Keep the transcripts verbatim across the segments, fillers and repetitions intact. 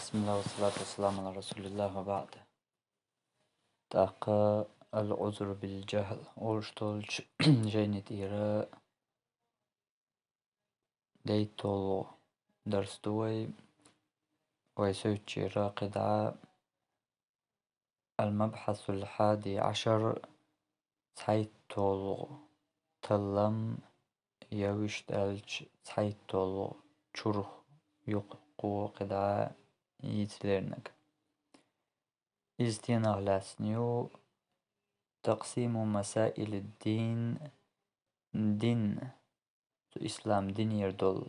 بسم الله والصلاة والسلام على رسول الله وبعد. ТӀаккха العذر بالجهل олуш долчу жайни тӀера дейтталгӀа дарс ду вай, вай соьцучера кхидӀа المبحث الحادي عشر, цхьайтталгӀа таллам, я вуьшта аьлча цхьайтталгӀа чурх ю кху кхидӀа йицлерниг. Иза стенах лаьцна ю: تقسيم مسائل الدين, дин, цу ислам динера долу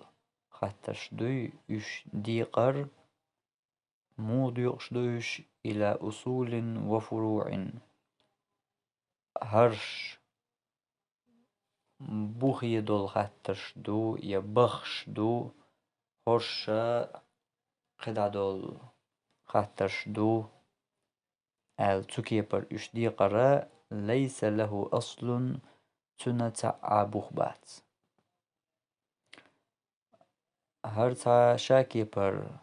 хаттарш дуй, уьш декъар, муха доькъуш ду уьш, إلى أصول وفروع, хӀорш бухе долу хаттарш ду я баххаш ду, хӀорш кхидӀа долу хаттарш ду аьлла, цу кепара уьш декъара, ليس له أصل, цуьнан цхьа а бух бац. ХӀара цхьа ша кепара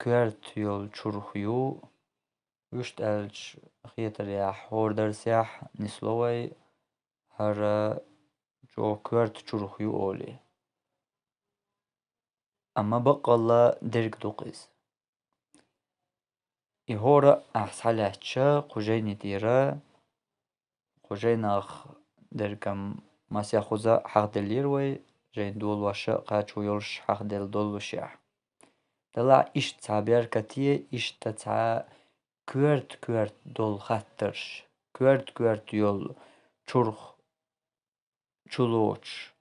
коьрта йолу чурх ю, вуьшта аьлча хетарехь, хӀора дарсехь нисло вай, хӀара чӀогӀа коьрта чурх ю олий. Амма баккъалла дерг ду-кх иза. И хӀора а ахь схьалаьцча кху жайни тӀера, кху жайнах дерг-м масех хуза хьахделлера вай, жайна долош а кхачо йолуш хьахделла доллушехь. Делахь иштта цхьа беркате, иштта цхьа коьрта-коьрта долу хаттарш, коьрта-коьрта йолу чурх чулоцуш,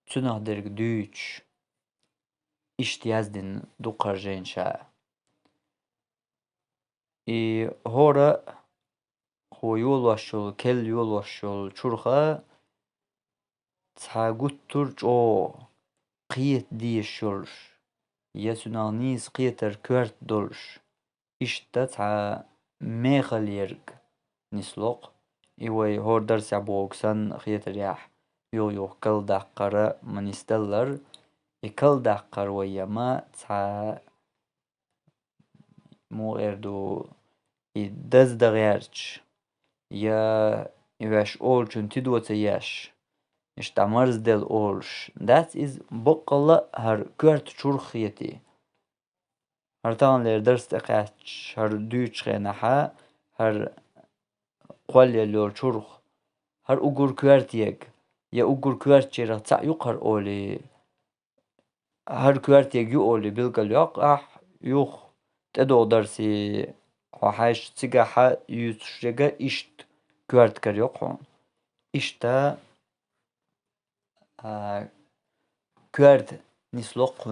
цуьнах дерг дуьйцуш, иштта яздина ду кху жайна ша. И хӀора а кхо йолош йолу, керла йолош йолу чурх а цхьа гуттар а чӀогӀа кхета дезаш йолуш, я цуьнах нийса кхетар коьрта долуш, иштта цхьа мехала ерг нисло-кх. И вай хӀора дарсехь бохург санна хетарехь, юха-юха калдаккхар а ма нисдаллара, и калдаккхар вай ма цхьа, муха эр ду, и даздан гӀерташ, я и ваьш олучун тидо ца еш, иштта марзделла олуш дац иза, баккъалла а хӀара коьрта чурх хетий. ХӀара таханлера дарс тӀекхаьчча, хӀара дуьйцучу хенахь, хӀара кхоллаелла йолу чурх, хӀара уггар коьртаниг, я уггар коьртачарах цхьаъ ю-кх хӀара олий, хӀара коьртаниг ю олий билгалйоккху ахь, юха тӀедогӀу дарсе хьо хьаьжча, цигахь юьйцуш ерг иштта коьрта карайо-кх хьуна. Иштта а, коьрта нисло-кх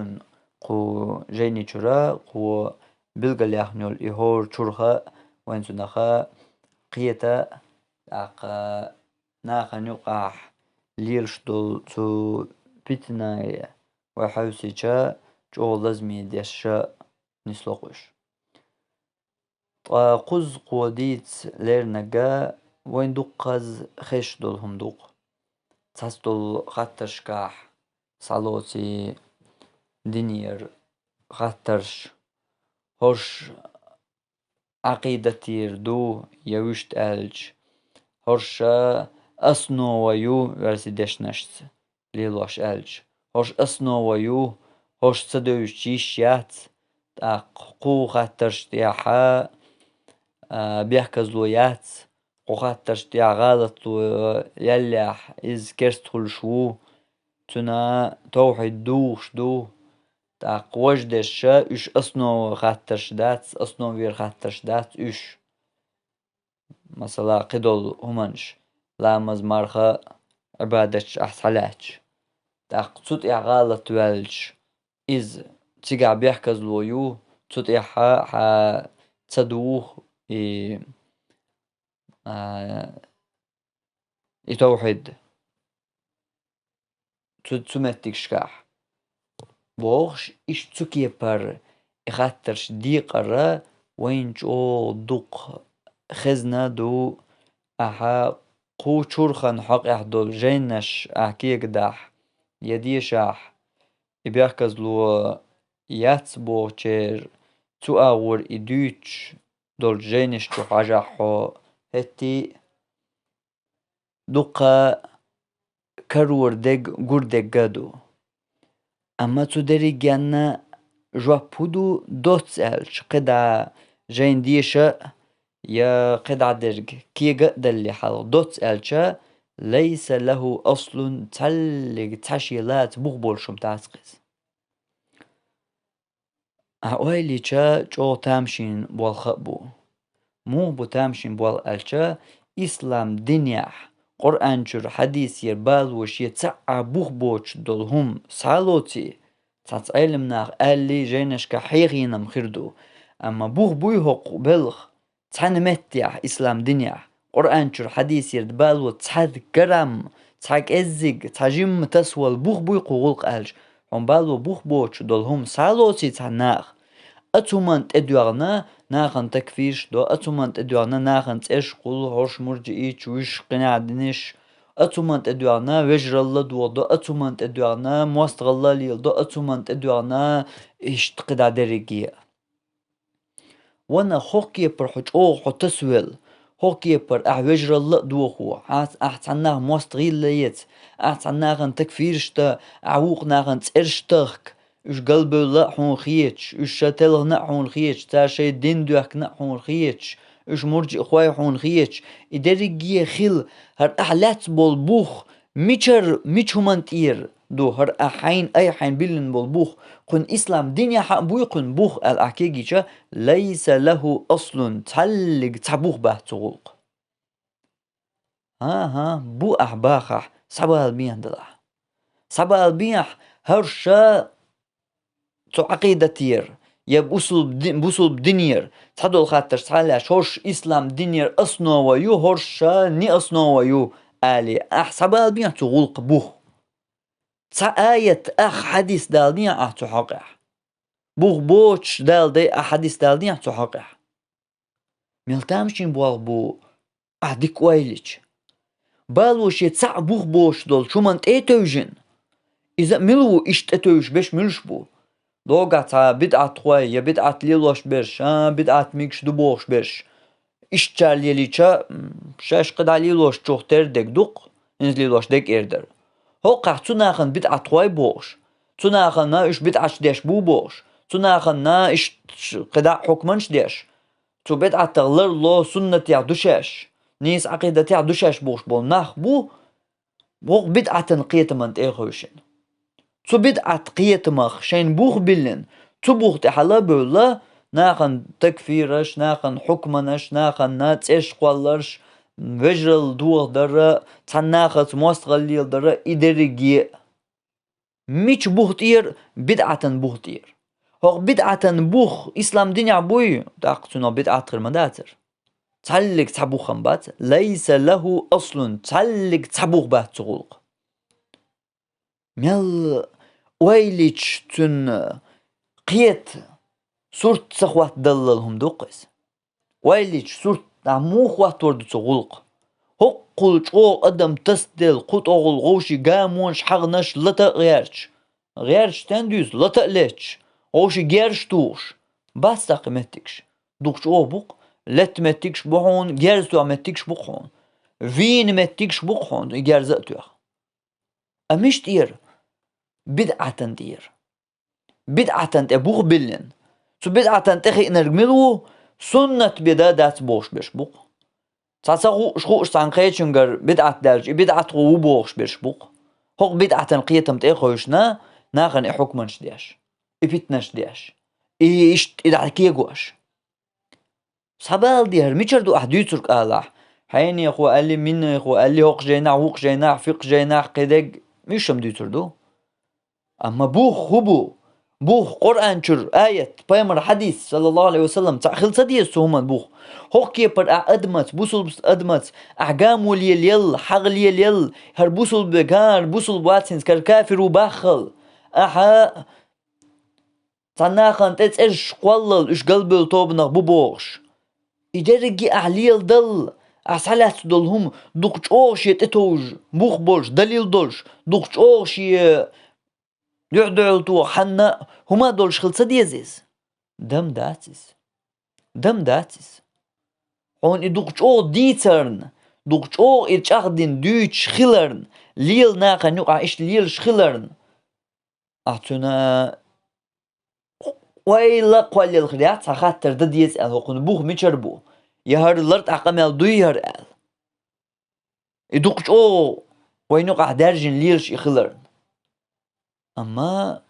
кху жайни чуьра, кхо билгалъяьхна йолу и хӀора чурх а, вайн цунах а кхета, тӀаккха нахана юкъахь лелаш долу цу питанай вай хьовсийча, чӀогӀа лазаме деш а нисло-кх уьш. Ткъа кхуза кхо дийца лернарг вайн дуккхаза хезаш долу хӀума ду-кх. Цхьацца долу хаттаршкахь схьалоций динера хаттарш, хӀорш Ӏакъидатера ду, я вуьшта аьлча, хӀорш основа ю, оьрсийн дешнашца лелош аьлча, хӀорш основа ю, хӀорш ца девзачу йиш яц, тӀаккха кху хаттарш тӀехь а, бехказло яц, кху хаттарш тӀехь гӀалатло яьллехь, иза керста хуьлуш ву, цуьнан тавхьид духуш ду, тӀаккха важа дерш а уьш основа хаттарш дац, основера хаттарш дац уьш. Масала, кхидолу хӀуманаш, ламаз, марха, Ӏибадаташ ахь схьалаьцча. ТӀаккха цу тӀехь гӀалат ваьлча, иза цигахь бехказло ю, цу тӀехь хьан ца духу и, а, и тавхьид. Цу, цу меттигашкахь. Бохуш, иштта цу кепара и хаттарш декъара вайна чӀогӀа дукха хезна ду, ахьа кху чурхан хьокъехь долу жайнаш ахь кегадахь, я дешахь, и бехказло яц бохучеран цу агӀор и дуьйцуш долчу жайнаш чу хьажахь хьо, хӀетте а дукха карор дерг, гур дерг а ду. Амма цу дерригенна жоп хӀун ду, доцца аьлча, кхидӀа жайна деша а, я кхидӀа дерг кега а далале хьалха, доцца аьлча, «лайса лахӀу аслун», цхьаллиг цхьа шен лаца бух болуш хӀума дац-кх иза. Ахь ойла йича, чӀогӀа тамашийна болх а бу. Муха бу тамашийна болх аьлча, ислам динехь, Къуръан чуьра, хьадисера бало шен цхьа а бух боцуш долу хӀума схьа а лоций, цхьацца Ӏеламнаха аьллий, жайнашкахь хьехийна-м хир ду. Амма бух буй хӀокху белхан цхьана меттехь, ислам динехь, Къуръан чуьра, хьадисера бало цхьа грамм, цхьа кӀеззиг, цхьа жимма тасавала бух буй кху гӀуллакха аьлча, хьуна бало бух боцуш долу хӀума схьа а лоций цхьана наха, оцу хӀуманна тӀедоьгӀна нахана такфираш до, оцу хӀуманна тӀедоьгӀна нахана цӀераш кхуллу, хӀорш мурджиича, уьш къинхьа динарш, оцу хӀуманна тӀедоьгӀна вежаралла дохадо, оцу хӀуманна тӀедоьгӀна мостагӀалла леладо, оцу хӀуманна тӀедоьгӀна иштта кхидӀа дерриге а. Ванах, хӀокху кепара хьо чӀогӀа хьо тасавелла, хӀокху кепара ахь вежаралла а дохо, ахь, ахь цхьана наха мостагӀалла эца, ахь цхьана нахана такфираш дан, ахь вукху нахана цӀераш тахка, уьш галбевлла а хьуна хеташ, уьш ша телхина а хьуна хеташ, цара шайн дин доьхкина а хьуна хеташ, уьш мурджиъхой хьуна хеташ, и дерриге а хила, хӀара ахь лаьцна болу бух мичара, мича хӀуманна тӀера ду хӀара ахь хьайна, айхьа хьайна биллина болу бух? Кхуьнан ислам динехь а буй кхуьнан бух аьлла ахь кегийча, «лайса лахӀу аслун», цхьаллиг цхьа бух бац цу гӀуллакха. ХӀан-хӀа, бу ахь бахахь, схьабала бен делахь. Схьабала бехь, хӀорш ша цу Ӏакъидатера, я бусулба ди-, бусулба динера, цхьадолу хаттарш схьа а лаьцна, хӀорш ислам динера основа ю, хӀорш ша не основа ю, алий, ахь схьабала бехь цу гӀуллакха бух. Цхьа аят, ах хьадис даладехь ахь цу хьокъехь. Бух боцуш Дала дайа ах хьадис даладехь цу хьокъехь. Мел тамашийна болх бу, ахь дика ойла йича. Бало шен цхьа а бух боцуш долчу хӀуманна тӀе а тевжина. Иза а мила ву иштта тӀетевжаш берш муьлш бу? Догахь цхьа бидӀатхой я бидӀат лелош берш, а, бидӀат мегаш ду бохуш берш. Иштта чара лелийча, м, шаьш кхидӀа лелошчух тера дерг ду-кх, хӀинца лелош дерг эр дара. ХӀокхахь цу нахана бидӀатхой бохуш, цу нахана уьш бидӀаташ деш бу бохуш, цу нахана иштта кхидӀа а хьукманаш деш, цу бидӀатах ларло суннатех ду шаьш, нийса Ӏакъидатех ду шаьш бохуш болу нах бу, боху бидӀатан кхетаман тӀе а хевшина. Цу бидӀат кхетамах шайна бух биллина, цу бух тӀе хьала а бевлла, нахана такфираш, нахана хьукманаш, нахана цӀераш кхолларш, вежаралла дохадар, цхьана нахаца мостагӀалла леладар, и дерриге а. Мича бух тӀера? БидӀатан бух тӀера. ХӀокху бидӀатан бух ислам динехь буй, тӀаккха цунах бидӀат хир ма дацара. Цхьаллиг цхьа бух-м бац, лайса лаху аслун, цхьаллиг цхьа бух бац цу гӀуллакха. Мел ойла йича цуьнан кхета сурт ца хӀоттадаллал хӀума ду-кх иза. Ойла йича сурт, ахь муха хӀоттор ду цу гӀуллакха? ХӀоккхул чӀогӀа адам тасаделла, кху тӀехула вовшийн гамонаш, хьагӀнаш лата а гӀерташ. ГӀерташ стенна дуьйцу, лата а леташ, вовшийн герзаш тухуш. Бац тӀаккха меттигаш? Дукха чӀогӀа бу-кх, летта меттигаш бу хьуна, герз тоха меттигаш бу-кх хьуна. Вийна меттигаш бу-кх хьуна, и герз а тоьхна. Амма мича тӀера? БидӀатан тӀера. БидӀатан тӀе бух биллина. Цу бидӀатан тӀе хиънарг мила ву? Суннат бен дан дац бохуш берш бу-кх. Цхьа ца хууш, хууш цхьана кхечуьнгара бидӀат даьлча, и бидӀат ву бохуш берш бу-кх. ХӀокху бидӀатан кхетам тӀе а хевшина, нахана и хьукманаш деш, и питнаш деш, и иштта и дӀа кегош. Схьабала дехьара, мичара ду ахь дуьйцург алахь? Хьенехо аьлли, минехо аьлли, хӀокху жайнахь, вукху жайнахь, фикъху жайнахь, кхидерг, уьш-м дуьйцур ду. Амма бух хӀун бу? Бух Къуръан чуьра аят, пайхамар хьадис, саллаллаху алейхи ва саллам, цхьаъ хила ца деза цу хӀуман бух. ХӀокху кепара ахь адамаца, бусулба адамаца, ахь гамо лелаелла, хьагӀ лелаелла, хӀара бусулба вегар, бусулба вац хӀинца, хӀара кафир ву баххал. Ахьа цхьана нахана тӀе цӀераш кхоллал, уьш галбевлла тобанах бу бохуш. И дерриге ахь леладалла, ахь схьалаьцна долу хӀума дукха чӀогӀа шен тӀетовжа, бух болуш, далил долуш, дукха чӀогӀа шен дуьхь-дуьхьал тоха хьанна а хӀума долуш хила ца деза иза. Дам дац иза. Дам дац иза. Хьуна и дукха чӀогӀа дийцарна, дукха чӀогӀа и чӀагӀдина дуьйцуш хиларна, лела нахана юкъахь иштта лелаш хиларна, ахь цуьнан ойла кхоллалур яц, хьан хаттар дан деза аьлла, хӀокхуьнан бух мичара бу? Я хӀара лартӀахь къамел дуй хӀара аьлла. И дукха чӀогӀа вайна юкъахь даьржина лелаш и хиларна. Амма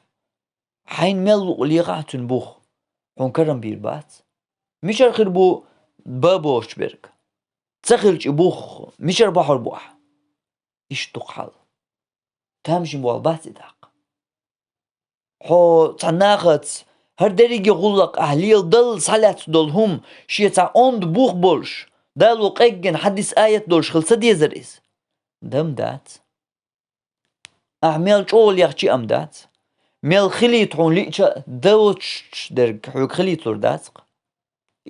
хьайна мел луъу лехахь цуьнан бух, хьуна карам бийр бац. Мичара хир бу бан боцуш берг? Ца хилча и бух мичара бахьур бу ахь? Иштта ду-кх хьал. Тамашийна болх бац и тӀаккха. Хьо цхьана нахаца хӀара дерриге гӀуллакх ахь леладалла схьалаьцна долу хӀума шен цхьа онда бух болуш, Дало къеггина хьадис аят долуш хила ца дезара иза? Дам дац. Ахь мел чӀогӀа лехча а ма дац. Мел хилийта хьуна лиъча а, доцуш дерг хьоьга хилийталур дац-кх.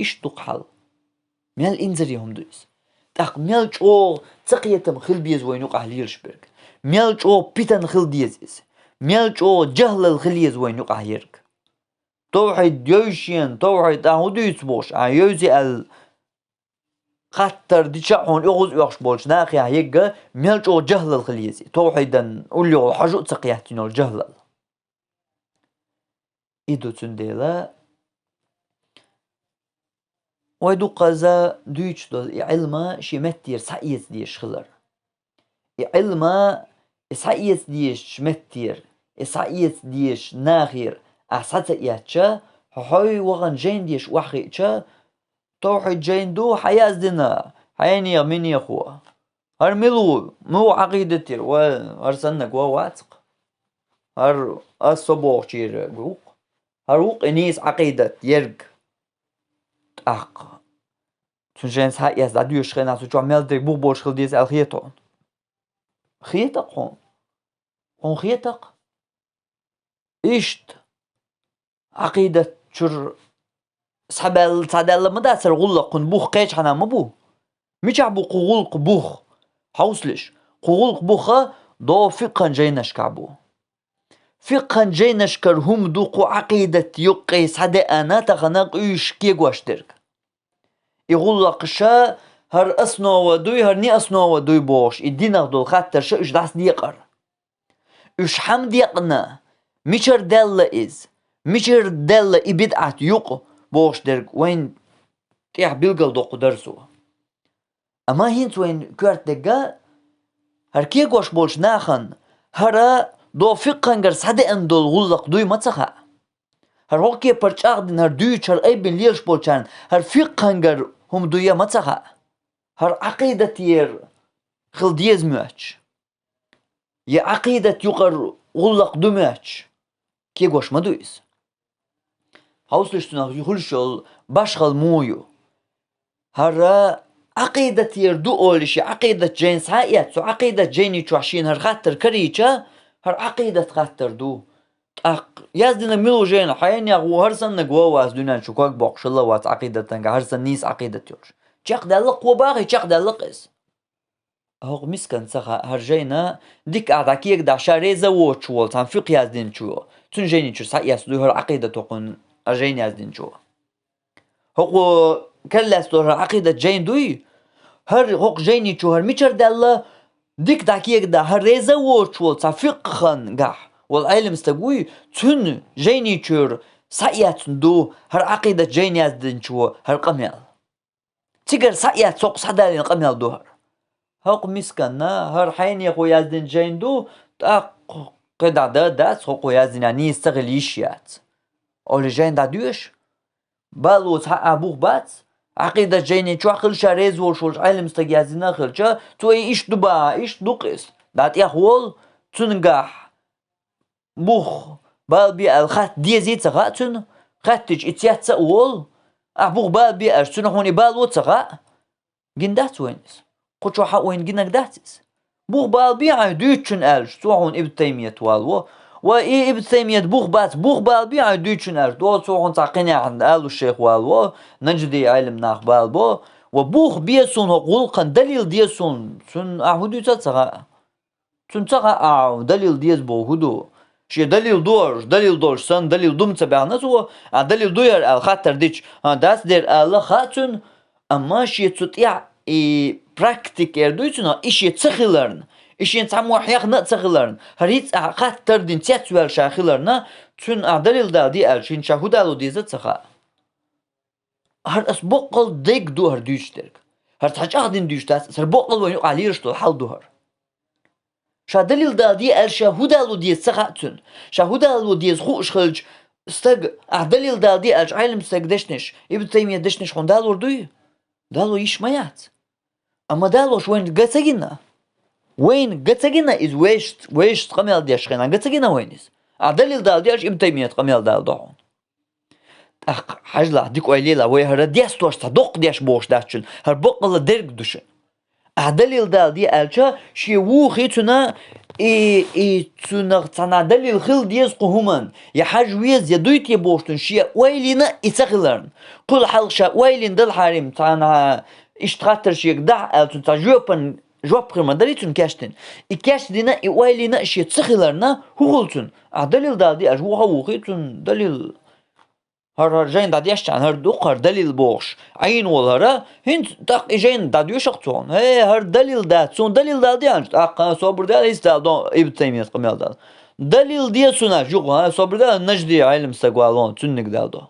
Иштта ду-кх хьал. Мел инзаре хӀума ду иза. ТӀаккха мел чӀогӀа цакхетам хила беза вайна юкъахь лелаш берг. Мел чӀогӀа питана хила деза иза. Мел чӀогӀа жахӀлал хила еза вайна юкъахь ерг. Тавхьид йовза шена, тавхьид ахь хӀун дуьйцу бохуш, ахь йовза аьлла хаттар дича а хьуна оьгӀаз оьхуш болчу нахехь ерг мел чӀогӀа жахӀлал хила еза. Тавхьидан уллехула хьожа а ца кхеттина йолу жахӀлал. И ду цундела, вай дуккхаза дуьйцуш долу и Ӏилма шен меттера схьаэца дезаш хилар. И Ӏилма, и схьаэца дезачу меттера, и схьаэца дезачу нахера ахь схьа ца эцча, хьо хьой вахана жайна деша охьахиъча, тавхьид жайна ду хьан яздина, хьенех, минехо. ХӀара мила ву? Муха Ӏакъидат яра? Ва, хӀара саннаг ван вац-кх. ХӀара ас со бохучуьра ву-кх. ХӀара ву-кх и нийса Ӏакъидат ерг. ТӀаккха цуьнан жайна схьаэца дӀадоьшучу хенахь цу чохь мел дерг бух болуш хила деза аьлла хета хьуна? Хета-кх хьуна. Хьуна хета-кх. Иштта, Ӏакъидат чуьра схьабаьлла, схьадаьлла ма дац хӀара гӀуллакх, кхуьнан бух кхечхьана ма бу. Мичахь бу кху гӀуллакх бух? Хьовсалаш, кху гӀуллакх бух а догӀу фикъхьан жайнашкахь бу. Фикъхьан жайнашкара хӀума ду кху Ӏакъидат юккъе схьадеана тахана къуьйсуш кегош дерг. И гӀуллакхаш хӀара основа дуй, хӀара не основа дуй бохуш, и динах долу хаттарш уьш дӀасадекъар. Уьш хьан декъна, мичара даьлла иза, мичара даьлла и бидӀат юкъа бохуш дерг вайна тӀехь билгалдоккху дара цо. Амма хӀинца вайна коьрта дегга, хӀара кегош болчу нахана, хӀара догӀу фикъхьангара схьадеана долу гӀуллакх дуй ма ца хаьа. ХӀара хӀокху кепара чӀагӀдина, хӀара дуьйцуш, хӀара айбина лелаш болчарна, хӀара фикъхьангара хӀума дуй а ма ца хаьа. ХӀара Ӏакъидатера хила деза моьттуш. Я Ӏакъидат юкъара гӀуллакх ду моьттуш. Кегош ма ду иза. Хьовсалаш цунах хуьлуш йолу башхалла муха ю. ХӀара Ӏакъидатера ду олуш, я Ӏакъидат жайна схьа а эцна, цу Ӏакъидат жайни чохь шена хӀара хаттар карийча, хӀара Ӏакъидат хаттар ду. ТӀаккха яздина мила ву жайна, хьенех ву, хӀара саннаг ван вац дуьнен чу ког боккхуш хилла вац Ӏакъидатанга, хӀара санна нийса Ӏакъидат йолуш. Чекхдаьлла-кх, кхо бахий, чекхдаьлла-кх иза. ХӀокху мисканна ца хаьа, хӀара жайна дика ахь дӀакегадахь, ша реза воцуш волу цхьана фикъхь яздинчо, цуьнан жайни чуьра схьаэцна дуй хӀара Ӏакъидат хӀокхуьнан а жайна яздинчо. ХӀокхо каралаьцна долу хӀара Ӏакъидат жайна дуй, хӀара хӀокху жайни чу хӀара мичара даьлла, дика дӀакегадахь, хӀара реза воцуш волу цхьа фикъхьангахь волу Ӏелам стаг вуй, цуьнан жайни чуьра схьаэцна ду хӀара Ӏакъидат жайна яздинчо хӀара къамел. Цигара схьаэцна хӀокху схьадалийна къамел ду хӀара. ХӀокху мисканна хӀара хьенехо яздина жайна ду, тӀаккха кхидӀа дан дац, хӀокхо яздина нийса ца хила йиш яц. Олий жайна дӀадоьшу. Бало цхьа а бух бац, Ӏакъидат жайни чохь хила ша реза волуш волчу Ӏелам стаг яздина а хилча, цо и иштта ду бахьа, иштта ду-кх иза. ДӀа тӀехволу, цуьнгахь бух бала бе аьлла хатта дезий ца хаьа цуьнан, хаьттича и цец а волу, ахь бух бала бе аьлча, цуьнан хьуна и бало ца хаьа? Гина дац вайна иза? Кху чохь а вайна гинарг дац иза? Бух бала бе хьайн дуьйцучунна аьлча, цо хьуна Ибн Таймият валаво, ва и Ибн Таймият бух бац, бух бала бе хьайн дуьйцучунна аьлча, догӀу цо хьуна цхьа кхин яхьна алу шайх валаво, Наджди Ӏелам нах балабо, ва бух бе суна хӀокху гӀуллакхана, далил де суна, цуьнан ахь хӀун дуьйцу а ца хаьа? Цуьнан ца хаьа ахь далил деза боху хӀун ду? Шен далил ду хӀара, далил долуш санна, далил ду-м ца баьхна цо, а далил дуй хӀара аьлла хаттар дича, а, дац дера аьлла хаьа цуьнан, амма шен цу тӀехь и практика эр дуй цунах, и шен ца хиларна, и шен цхьаммо хьехна а ца хиларна, хӀара хӀинца ахь хаттар дина цецваьлла ша хиларна, цуьнан ахь далил дала де аьлча, хӀинца ша хӀун дало деза а ца хаьа. ХӀара ас боккъал дерг ду хӀара дуьйцуш дерг. ХӀара цхьа чӀагӀдина дуьйцуш дац, хӀара боккъал вайна юкъахь лелаш долу хьал ду хӀара. Ша далил дала де аьлча, ша хӀун дало деза ца хаьа цуьнан. Ша хӀун дало деза хууш хилча, стаг, ахь далил дала де аьлча, Ӏелам стаг дешнаш, Ибн Таймия дешнаш хьуна далор дуй? Дало йиш ма яц. Амма далош вайна га ца гина. Вайна га ца гина иза, вешт-, вешта къамел деш хенахь га ца гина вайна иза. Ахь далил дала де аьлча, Ибн Таймият къамел дала до хьуна. ТӀаккха хьажалахь, дика ойла елахь, вай хӀара дестош цхьа доккха деш бохуш дац шуна, хӀара боккъала дерг ду шуна. Ахь далил дала де аьлча, шен вухий цуьнан, и, и цуьнах цхьана далил хила деза кху хӀуманна, я хьажа веза, я дуй те бохуш цуьнан шен ойла йина и ца хиларна. Кхуьлу хьалха ша ойла йина далахьара-м цхьана иштта хаттар шега дахьа аьлла цуьнан цхьа жоьпан жоп хир ма дарий цуьнан кечдина. И кечдина, и ойла йина а шен ца хиларна, хӀун хуьлу цуьнан? Ахь далил дала де аьлча, вуха а вухий цуьнан далил. ХӀара, хӀара жайна дӀадешчарна хӀара ду-кх хӀара далил бохуш, Ӏийна волу хӀара, хӀинца тӀаккха и жайна дӀадоьшу-кх цо хьуна. ХӀей, хӀара далил дац, суна далил дала де аьлча, тӀаккха собар де, хӀинца дала до, Ибн Таймият къамел дала. Далил де суна аьлча юха, хӀа, собар де, Нажди Ӏелам стаг вала хьуна, цуьнниг дала до.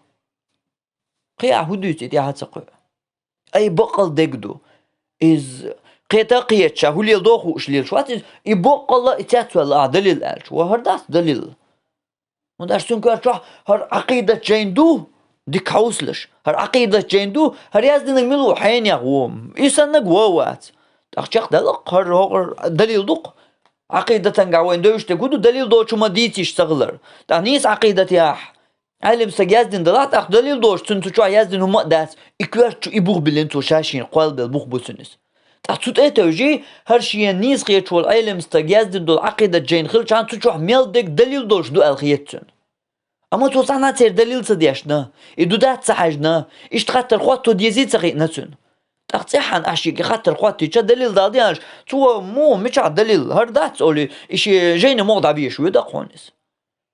Кхин ахь хӀун дуьйцу и тӀаьхьа ца кхуьу? Ай, бакъал дерг ду. Иза кхета а кхеташ, ша хӀун леладо хууш лелаш вац иза, и бакъалла и цецваьлла ахь далил аьлча. Ва хӀара дац далил. ХӀунда аьлча цуьнан коьрта чохь хӀара Ӏакъидат жайна ду, дика хьовсалаш. ХӀара Ӏакъидат жайна ду, хӀара яздинарг мила ву, хьенех ву. И саннарг вон вац. ТӀаккха чекхдала-кх, хӀара хӀокхура далил ду-кх. Ӏакъидатангахь вайна девзаш дерг хӀун ду, далил долчу хӀуманна дийца йиш ца хилар. ТӀаккха нийса Ӏакъидатехь Ӏелам стага яздина далахь, тӀаккха далил долуш цуьнан цу чохь яздина хӀума а дац, и коьрта чу и бух биллина цо, ша шена кхоллабелла бух бу цуьнан иза. Ткъа цу тӀе а тевжий, хӀара шена нийса хеташ волу Ӏелам стага яздина долу Ӏакъидат жайна хилчахьана, цу чохь мел дерг далил долуш ду аьлла хета цуьнан. Амма цо цхьанна а церан далил ца дешна, и ду дац ца хьаьжна, иштта хаттар хӀотто дезий ца хиъна цуьнан. ТӀаккха цӀеххьана ахь шега и хаттар хӀоттийча, далил дала де аьлча, цо муха, мичахь далил, хӀара дац олий, и шен жайна муха дӀабеша воьду-кх хьуна иза.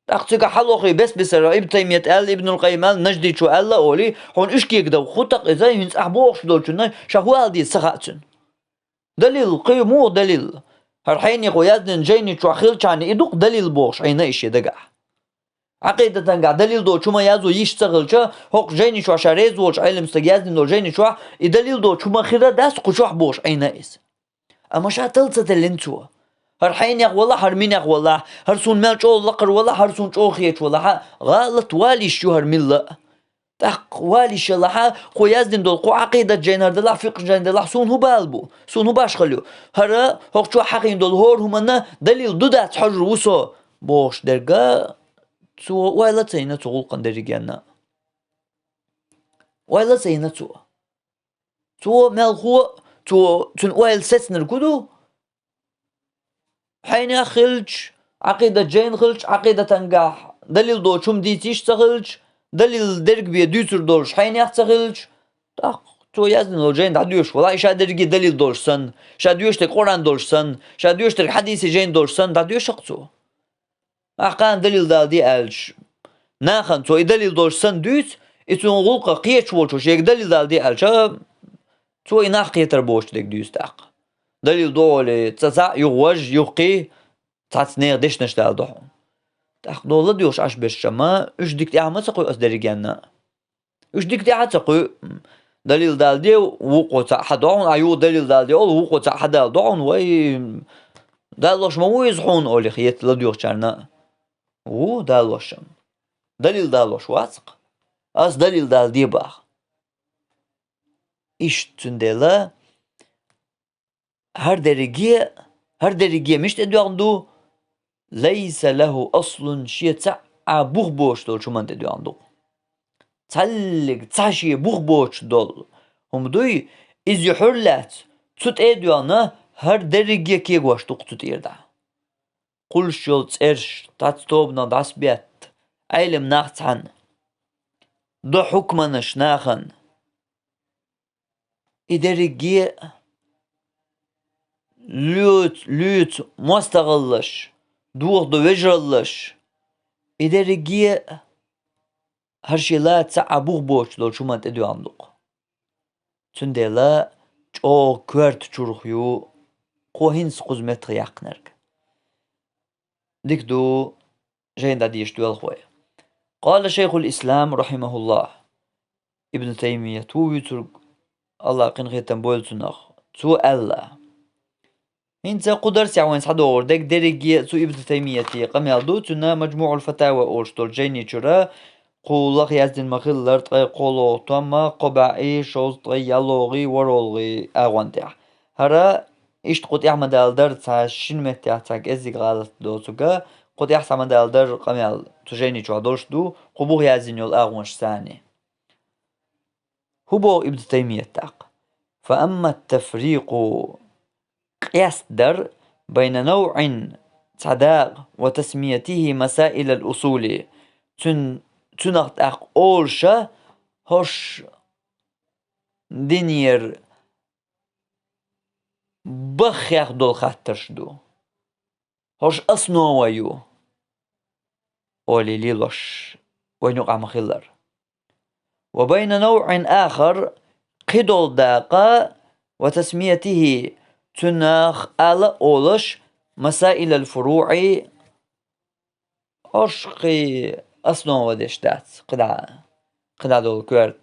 ТӀаккха цигахь хьалохий бес-бесара Ибн Таймият аьлла, Ибнул Къаййим аьлла, Нажди чу аьлла олий, хьуна уьш кегадовла хӀун таккха иза, хӀинца ахь бохуш долчунна ша хӀун ала деза ца хаьа цуьнан. Далил, кхин муха далил? ХӀара хьенехо яздина жайни чохь хилчахьана и ду-кх далил бохуш Ӏийна и шен дагахь. Ӏакъидатангахь далил долчу хӀуманна язъян йиш ца хилча, хӀокху жайни чохь ша реза волчу Ӏелам стага яздина долу жайни чохь и далил долчу хӀуманна хир а дац кху чохь бохуш Ӏийна иза. Амма ша тал ца теллина цо. ХӀара хьенех валахь, хӀара минех валахь, хӀара суна мел чӀогӀа лакхара валахь, хӀара суна чӀогӀа хеташ валахь, гӀалат валийш ю хӀара милла а. ТӀаккха валийш ялахь, кхо яздина долу, кхо Ӏакъидат жайна хӀара далахь, фикъхӀ жайна далахь, суна хӀун бала бу? Суна хӀун баш хала ю? ХӀара хӀокху чохь хьахийна долу хӀора хӀуманна далил ду дац хьожур ву со, бохуш дерг а, цо ойла а ца йина цу гӀуллакхана дерригенна. Ойла а ца йина цо. Цо мелхо а, цо, цуьнан ойла сецнарг хӀун ду? Хьенех хилча, Ӏакъидат жайна хилча, Ӏакъидатангахь далил долчу хӀума дийца йиш ца хилча, далил дерг бен дуьйцур долуш хьенех ца хилча, тӀаккха цо яздина долу жайна дӀадоьшуш валахь, и ша дерриге далил долуш санна, ша доьшуш дерг Къуръан долуш санна, ша доьшуш дерг хьадиси жайна долуш санна, дӀадоьшу-кх цо. Ахь кхана далил дала де аьлча, нахана цо и далил долуш санна дуьйцу, и цуьнан гӀуллакхах кхеташ волчо шега далил дала де аьлча, цо и нах кхетар боцуш дерг дуьйцу тӀаккха. Далил ду олий, цкъа цхьаъ, юха важа, юха кхин, цхьацца нехан дешнаш дала до хьуна. ТӀаккха дола ладоьгӀуш Ӏаш берш-м, уьш дика тӀаьхьа ма ца кхуьу аса дерригенна. Уьш дика тӀаьхьа ца кхуьу. Далил дала де, вукхо цхьаъ хьадо хьуна, а юха далил дала де олу, вукхо цхьаъ хьадала до хьуна, вай, далош ма ву иза хьуна олий хета ладоьгӀучарна. Ву далош-м. Далил далош вац-кх. Ас далил дала де боху. Иштта цундела, хӀара дерриге, хӀара дерриге мича тӀедоьгӀна ду? Лайса лаху аслун, шен цхьа а бух боцуш долчу хӀуманна тӀедоьгӀна ду. Цхьаллиг цхьа шен бух боцуш долу хӀума дуй, иза юьхьар лаьцна, цу тӀе а доьгӀна, хӀара дерриге кегош ду-кх цу тӀера дӀа. Кхуллуш йолу цӀераш, цхьацца тобанах дӀасабетта, Ӏелам нах цхьаьна, до хьукманаш нахана. И дерриге а лоьцу, лоьцу мостагӀаллаш, дохадо вежараллаш, И дерриге а хӀара шийла цхьа а бух боцуш долчу хӀуманна тӀедоьгӀна ду-кх. Цундела чӀогӀа коьрта чурх ю кхо хӀинца кхуза меттах яьккхинарг. Дика ду, жайна дӀадеша доьлху вай. Къала шайхул ислам, рахьимахуллахӀ, Ибн Таймият ву вуьйцург, АллахӀа къинхетам бойла цунах. Цо аьлла: ХӀинца кху дарсехь вайн схьадогӀур дерг дерриге а цу Ибн Таймияте къамел ду, цуьнан МаджмуӀул Фатава олуш долчу жайни чуьра, кху лаха яздина ма-хиллара, ткъе кхоалгӀа том, кхо бӀе шовзткъе ялхалгӀи, ворхӀалгӀи агӀон тӀехь. ХӀара иштта кху тӀехь ма-далла дара, цхьа шина меттехь цхьа кӀеззиг гӀалат доцург, кху тӀехь схьа ма-далла дара къамел цу жайни чохь долуш ду, кху буха яздина йолу агӀонаш санна. ХӀун боху Ибн Таймият тӀаккха? Фа амма тафрикъу, къестдар, байна навӀин, цхьа дакъа, ва тасмиятихи масаилал усули, цуьн-, цуьнах тӀаккха олуша хӀорш динера баххех долу хаттарш ду. ХӀорш основа ю, олий лелош вайн юкъахь ма-хиллара. Ва байна навӀин ахар, кхидолу дакъа, ва тасмиятихи, цуьнах ала а олуш, масаилал фуруӀи, хӀорш кхин основа деш дац, кхидӀа, кхидӀа долу коьрта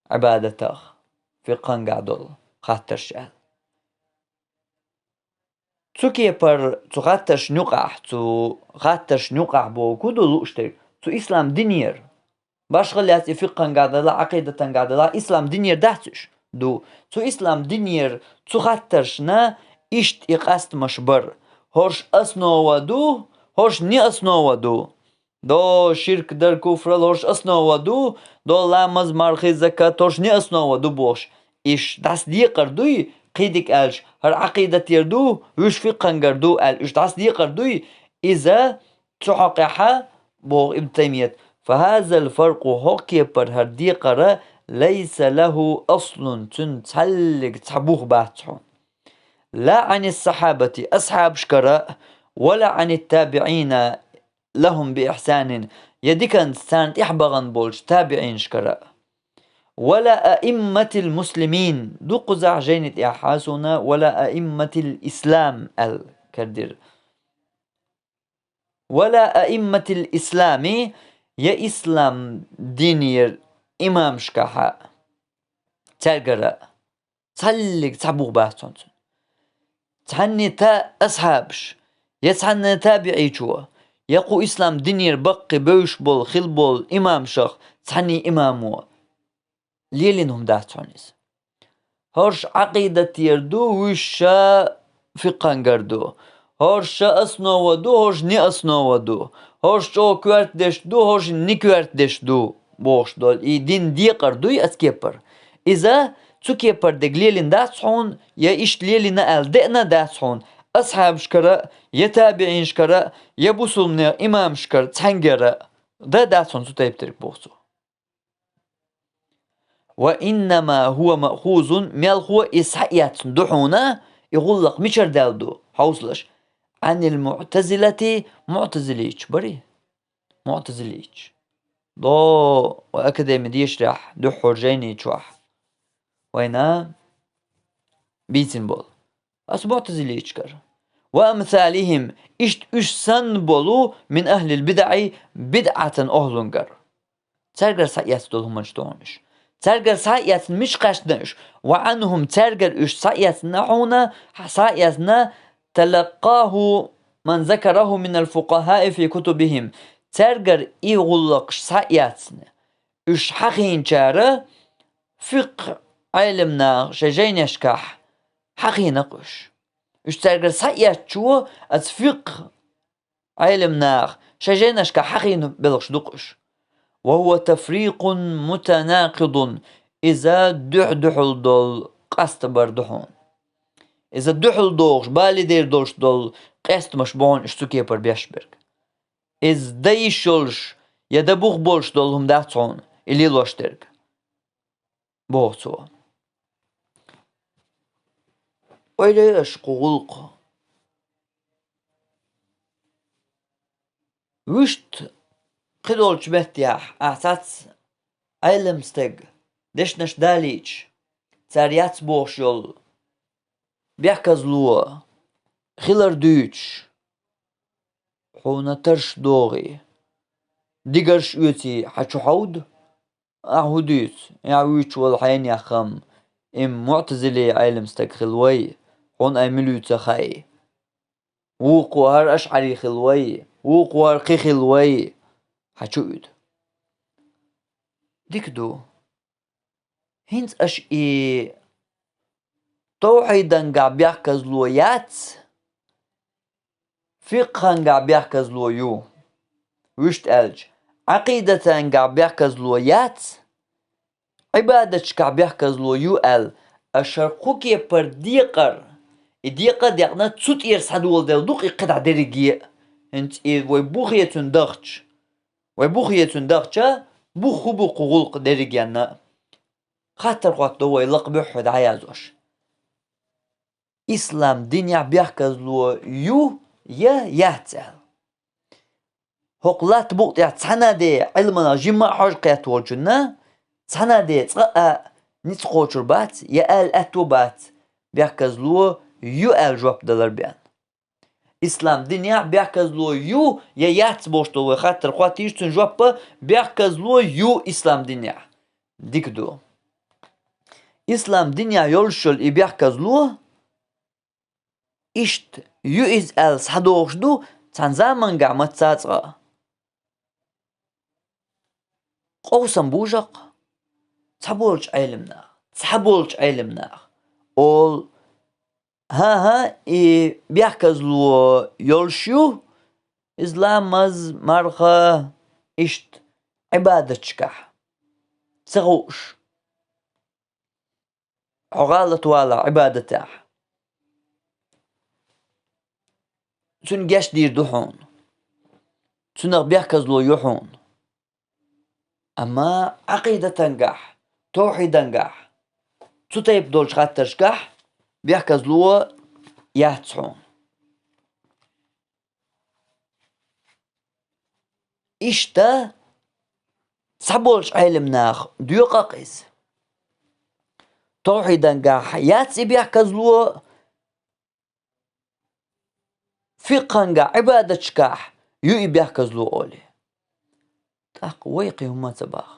Ӏибадатах, фикъхангахь долу хаттарш аьлла. Цу кепара, цу хаттаршна юкъахь, цу хаттаршна юкъахь бохург ду лууш дерг, цу ислам динера. Башхалла яц и фикъхангахь делахь, Ӏакъидатангахь делахь, ислам динера дац уьш? Ду. Цу ислам динера, цу хаттаршна иштта и къастамаш бара. ХӀорш основа ду, хӀорш не основа ду. До ширк дар, куфрал хӀорш основа ду, до ламаз, мархи, закат хӀорш не основа ду бохуш. Иш дӀаса декъар дуй, кхидиг аьлча, хӀара Ӏакъидатера ду, вуьш фикъхангара ду аьлла, уьш дӀаса декъар дуй, иза цу хьокъехьа, боху Ибн Таймият, фа хазал фаркъу, хӀокху кепара хӀара декъара, лайса лаху аслун, цуьнан цхьаллиг цхьа бух бац хьуна. Ла Ӏанис сахьабати, асхьабашкара, ва ла Ӏанит табиӀина, лахум би ихсанин, я диканца царна тӀаьхьа бахана болчу табиӀинашкара. Ва ла аимматил муслимин, дуккхузахь жайни тӀехь хьа суна, ва ла аимматил ислам аьлла карадира. Ва ла аимматил ислами, я ислам динера имамашкахьа, цаьргара. Цхьаллиг цхьа бух бац цуьнан. Цхьанне та асхьабаш, я цхьанне табиӀичо, я кху ислам динера баккхий бевзаш болу, хилла болу имамашах цхьанне имамо лелийна хӀума дац хьуна иза. ХӀорш Ӏакъидатера ду, вуьш ша фикъхангара ду. ХӀорш ша основа ду, хӀорш не основа ду. ХӀорш чӀогӀа коьртадеш ду, хӀорш не коьртадеш ду, бохуш долу и дин декъар дуй оцу кепара. Иза цу кепара дерг лелийна дац хьуна, я иштта лелийна аьлла деана дац хьуна, асхьабашкара, я табиӀинашкара, я бусулбанех имамашкара цхьаьнгара дан дац хьуна цу тайпа дерг, боху цо. Ва иннама хӀуа маъхузун, мелхо иза схьаэцна ду хьуна, и гӀуллакх мичара даьлла ду, хьовсалаш. Ӏанил муътазилати, муътазилийча барий? Муътазилийча. До, вай академи дешарехь, дуьххьара жайни чохь вайна бийцина болу. Ас муътазилийчкара. Ва амсалихим, иштта уьш санна болу мин ахлил бидаӀи, бидӀатан охлунгара. Цаьргара схьаэцна долу хӀуманаш ду хьуна уьш. Цаьргара схьаэцна мича кхаьчна уьш? Ва анхум, цаьргара уьш схьаэцна хьуна, схьаэцна талаккаху ман закараху минал фукъахаи фи кутубихим. Цаьргара и гӀуллакхаш схьаэцна уьш хьахийначара фикъхӀ Ӏелам наха шайн жайнешкахь хьахийна-кх уьш. Уьш цаьргара схьаэцчо аса фикъхӀ Ӏелам наха шайн жайнашкахь хьахийна белхаш ду-кх уьш. Ва хӀуа тафрикъун мутанакъидун, иза дуьхь-дуьхьал долу къастабар ду хьуна. Иза дуьхьал дохуш, бале дер долуш долу къестамаш бу хьуна уьш цу кепара беш берг. Иза дан йиш йолуш я дан бух болуш долу хӀума дац хьуна и лелош дерг, боху цо. Ойла йо аша кху гӀуллакхо. Вуьшта кхидолчу меттехь ахь цхьацца Ӏелам стаг дешнаш далийча, цара яц бохуш йолу бехказло хилар дуьйцуш, хьуна тарш догӀий, дигарш оьций хьан чу хьовда? Ахьа хӀун дуьйцу? Ахьа вуьйцуш волу хьенех-м, и муътазилий Ӏелам стаг хила вай, хьуна ай мила вуьйцу ца хаьий. Вукхо хӀара ашъари хила вай, вукхо хӀара кхин хила вай. Хьан чу уьду? Дика ду. ХӀинца аша и тавхьидангахь бехказло яц, фикъхангахь бехказло ю. Вуьшта аьлча, Ӏакъидатангахь бехказло яц, Ӏибадаташкахь бехказло ю аьлла, аша хӀара кху кепара декъар, и декъа а декъна, цу тӀера схьадоладелла ду-кх и кхидӀа дерриге а. ХӀинца и вай бухе цуьнан дахча. Вай бухе цуьнан дахча, бух хӀун бу кху гӀуллакх дерригенна а? Хаттар хӀотто вай лакха буьххье дӀаяздеш. Ислам динехь бехказло ю я яц аьлла. ХӀокху латта букъа тӀехь цхьана а де Ӏилманах жимма а хьожа кхетта волчунна, цхьана а де цкъа а ницкъ кхочур бац, я ала аьтто бац, бехказло ю аьлла жоп далар бен. Ислам динехь бехказло ю я яц бохуш долу вай хаттар хӀоттийча, цуьнан жоппа: бехказло ю ислам динехь. Дика ду. Ислам динехь йолуш йолу и бехказло, иштта ю иза аьлла схьадогӀуш ду цхьана замангахь мацца а цкъа а. Къовсам бужакх цхьаболчу Ӏелам наха, цхьаболчу Ӏелам наха олу: «ХӀан-хӀа, и бехказло йолуш ю, иза ламаз, марха, иштта Ӏибадаташкахь ца хууш. Хьо гӀалат валахь Ӏибадатехь, цуьнан гечдийр ду хьуна, цуьнах бехказло ю хьуна». Амма Ӏакъидатангахь, тавхьидангахь, цу тайпа долчу хаттаршкахь бехказло яц хьуна. Иштта цхьаболчу Ӏелам наха доькъу-кх иза. Тавхьидангахь яц и бехказло, фикъхангахь, Ӏибадаташкахь ю и бехказло олий. ТӀаккха вай кхин хӀумма а ца боху.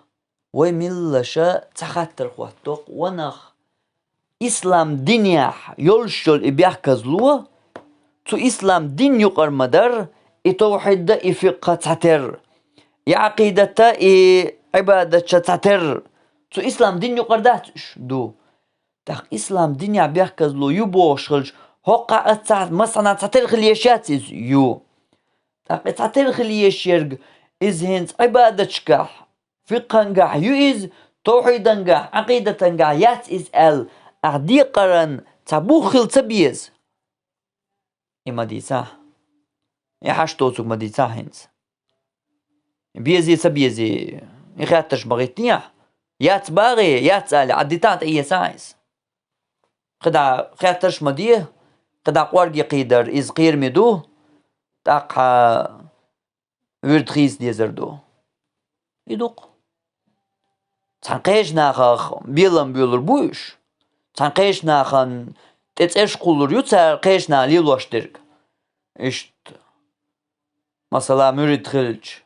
Вай миллаша цхьа хаттар хӀотто-кх: ванах, ислам динехь йолуш йолу и бехказло, цу ислам дин юкъара ма-дарра, и тавхьид а, и фикъх а цхьатерра, и Ӏакъидат а, и Ӏибадаташ а цхьатерра, цу ислам дин юкъара дац уьш? Ду. ТӀаккха ислам динехь бехказло ю бохуш хилча, хӀокхахь а цхьа, массанхьа цхьатерра хила еш яц иза? Ю. ТӀаккха и цхьатерра хила еш ерг, иза хӀинца Ӏибадаташкахь, фикъхангахь ю иза, тавхьидангахь, Ӏакъидатангахь яц иза аьлла, ахь декъаран цхьа бух хила ца беза? И ма дийцахь. И хьашт доцург ма дийцахь хӀинца. Безий, ца безий, и хеттарш ма гӀиттинехь. Яц бохий, яц алий, Ӏаддитахь, тӀеэцахь иза. КхидӀа хеттарш ма де, кхидӀа кӀорге кхийдар, иза кхераме ду, тӀаккха вирд хийца дезар ду. И ду-кх. Цхьана кхечу нахах белам буьйлур бу уьш. Цхьана кхечу нахана тӀе цӀераш кхуллур ю цара кхечу наха лелош дерг. Иштта, масала, муьрид хилча,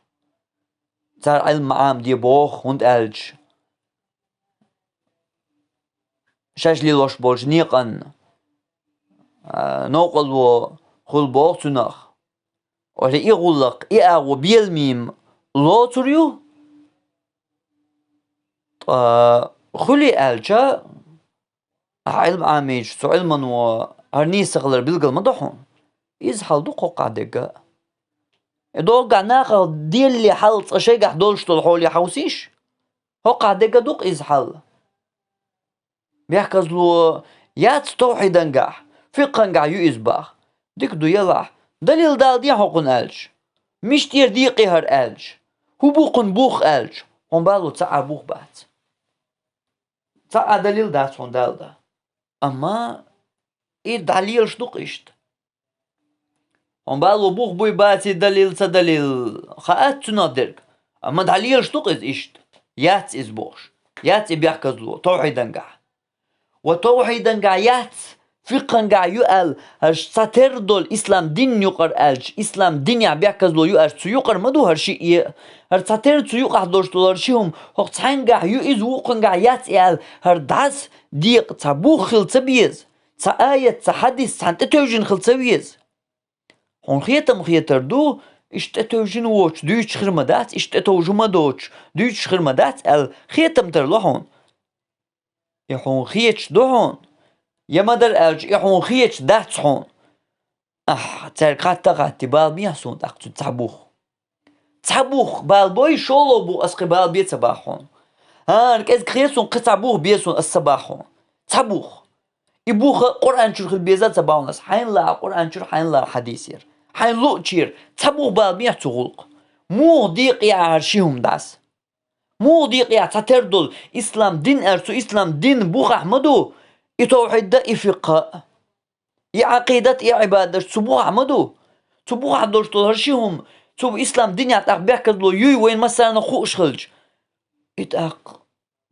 цара Ӏилма ма Ӏамаде боху, хӀунда аьлча шаьш лелош болчу некъан, а, новкъарло хуьлу боху цунах. Оцу и гӀуллакх, и агӀо беламийн лоцур ю, ткъа хуьлий аьлча, ахьа Ӏилма Ӏамийча, цу Ӏилмано хӀара нийса ца хилар билгал ма до хьуна. Иза хьал ду-кх хӀокхахь дерг а. И доггахь нахах деллий хьал цкъа шайгахь долуш долу хьоле хьовсийша? ХӀокхахь дерг а ду-кх иза хьал. Бехказло яц тавхьидангахь, фикъхангахь ю иза боху. Дика ду, елахь, далил даладе хьо кхунна аьлча. Мича тӀера декъий хӀара аьлча? ХӀун бу кхунна бух аьлча? Хьуна бало цхьа а бух бац. Цхьа а далил дац хьуна даладан. Амма и дӀалелаш ду-кх иштта. Хьуна бало бух буй, баций далил, ца далил, хаац цунах дерг. Амма дӀалелаш ду-кх иза иштта. Яц иза бохуш. Яц и бехказло, тавхьидангахь. Ва тавхьидангахь яц, фикххангахь ю аьлла, хӀара цхьатерра долу ислам дин юкъара аьлча, ислам динехь бехказло ю аьлча, цу юкъара ма ду хӀара шиъ а. ХӀара цхьатерра цу юкъахь долуш долу хӀара ши хӀума, хӀокху цхьаьнгахь ю иза, вукхуьнгахь яц и аьлла, хӀара дӀаса декъа цхьа бух хила ца беза, цхьа аят, цхьа хьадис цхьаьна тӀетевжина хила ца веза. Хьуна хетам хетар ду, иштта тӀетевжина воцуш дуьйцуш хир ма дац, иштта тӀетовжа ма доцуш дуьйцуш хир ма дац аьлла, хетам тарло хьуна. И хьуна хеташ ду хьуна, я ма-дарра аьлча, и хьуна хеташ дац хьуна. Ахь, цаьрга хатта а хаттий, бала бехьа суна тӀаккха цу цхьа бух. Цхьа бух бала бой, шолгӀа бух ас кхин бала бе ца боху хьуна. ХӀара кӀезиг хета суна, кхин цхьа бух бе суна ас ца боху хьуна. Цхьа бух. И бух Къуръан чуьра хила беза ца боху хьуна ас. Хьайна лаахь Къуръан чуьра, хьайна лаахь хьадисера, хьайна луъучера. Цхьа бух бала бехьа цу гӀуллакха. Муха декъа яхьа хӀара ши хӀума дӀаса? Муха декъа яхьа цхьатерра долу ислам дин аьлча, цу ислам дин бухахь ма ду и тавхьид а, и фикхха а? И Ӏакъидат, и Ӏибадат цу бухахь ма ду. Цу бухахь долуш долу хӀара ши хӀума, цу ислам динехь тӀаккха бехказло юй вайна массарна хууш хилча. И тӀаккха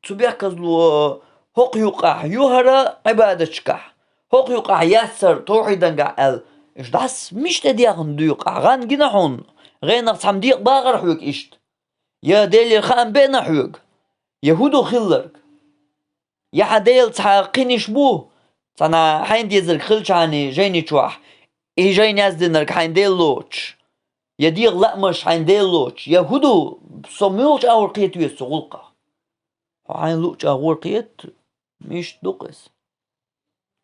цу бехказло хӀокху юкъахь ю хӀара Ӏибадаташкахь, хӀокху юкъахь яц хӀара тавхьидангахь аьлла, уьш дӀаса мича тӀедехна ду юкъахь? ГӀан гина хьуна, гӀенах цхьамма декъа бахара хьоьга иштта? Я Делера хаам беана хьоьга? Я хӀун ду хилларг? Я хьан Дела цхьа кхиниш бу, цхьана хьайна дезарг хилчахьана жайни чохь, и жайна яздинарг хьайн Дела лоцуш, я дегӀан лаамаш хьайн Дела лоцуш, я хӀун ду, со муьлхачу агӀор кхета веза цу гӀуллакхах? Хьо хьайна луъучу агӀор кхета, иштта ду-кх иза.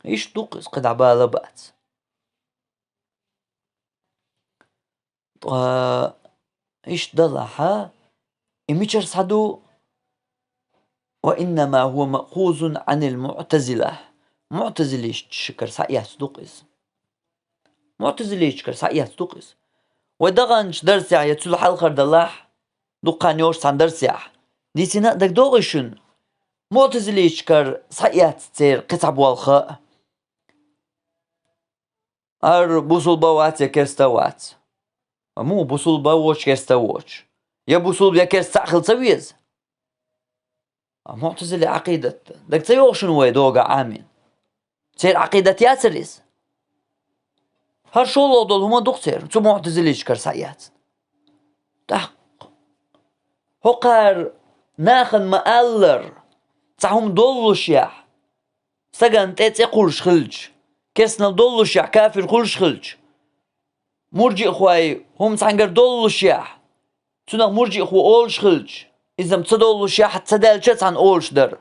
Иштта ду-кх иза, кхидӀа бала бац. Ткъа иштта далахьа, и мичара схьа ду? «Ва иннама хӀуа маъхузун Ӏанил муътазила». Муътазилийчуьнгара схьаэцна ду-кх иза. Муътазилийчуьнгара схьаэцна ду-кх иза. Вай даханчу дарсехь я цул хьалхара далахь, дуккха хан йолчу цхьана дарсехь дийцина а дагадогӀий шуна? Муътазилийчуьнгара схьаэцна церан кхин цхьа болх а. ХӀара бусулба вац я керста вац. Амма бусулба воцуш, керста воцуш, я бусулба, я керста цхьаъ хила ца веза? А муътазили Ӏакъидат дага ца йогӀу шуна вай догӀа Ӏамийна? Церан Ӏакъидат яцара иза? ХӀара шолгӀа долу хӀума ду-кх церан, цу муътазилийчуьнгара схьаэцна. ТӀаккха хӀокхара нахана ма-аллара, цхьа хӀума доллушехь, стагана тӀе цӀе кхуллуш хилча, керстанал доллушехь, кафир хуьлуш хилча, муржиъхой хӀума цхьаьнгара доллушехь, цунах муржиъхо олуш хилча, иза-м ца доллушехь, ца даьлча а цхьаьна олуш дара.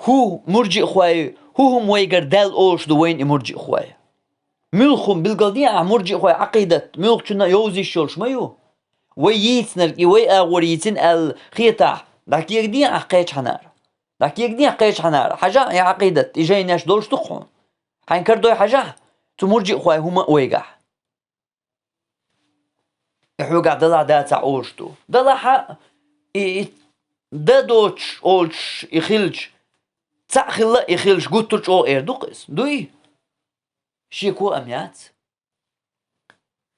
ХӀун муржиъхой, хӀун хӀума вайгара даьлла олуш ду вайна и муржиъхой? Муьлха хӀума билгалдехьа, муржиъхой Ӏакъидат муьлххачунна а йовза йиш йолуш ма ю? Вай йийцинарг и вай агӀор йийцина аьлла хетахь, дӀакегадехьа кхечхьанара. ДӀакегадехьа кхечхьанара. Хьажахьа и Ӏакъидат, и жайнаш долуш ду-кх хьуна. Хьайн карадой хьажахьа, цу муржиъхой хӀума а вайгахь. И хьоьгахь далахь дацахь олуш ду. Далахьа, и, и дан доцуш олуш и хилча, цхьаъ хилла а и хилча, гуттар а чӀогӀа эр ду-кх иза. Дуй? Шеко а ам яц.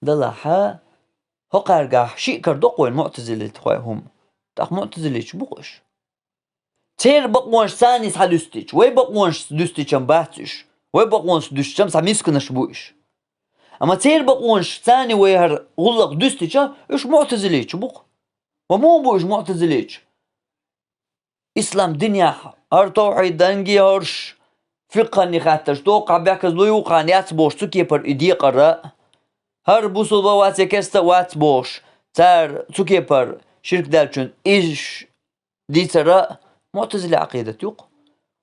Далахьа, хӀокхаьргахь шиъ карадо-кх вайна муътазилитхой хӀума. ТӀаккха муътазилиташ бу-кх уьш. Церан бакъонаш царний схьадуьстича, вай бакъонаш дуьстича-м бац уьш. Вай бакъонаш дуьстича-м схьа мисканаш бу уьш. Амма церан бакъонаш царний вай хӀара гӀуллакх дуьстича, уьш муътазилиташ бу-кх. Ва муха бу уьш муътазилиташ? Ислам динехь хӀара тавхьиданге хӀорш, фикхханне хаттарш доккхахь бехказло ю, кхана яц бохуш цу кепара и декъара, хӀара бусулба вац я керста а вац бохуш, цара цу кепара ширк даьллачун изаш дийцара муътазили Ӏакъидат ю-кх.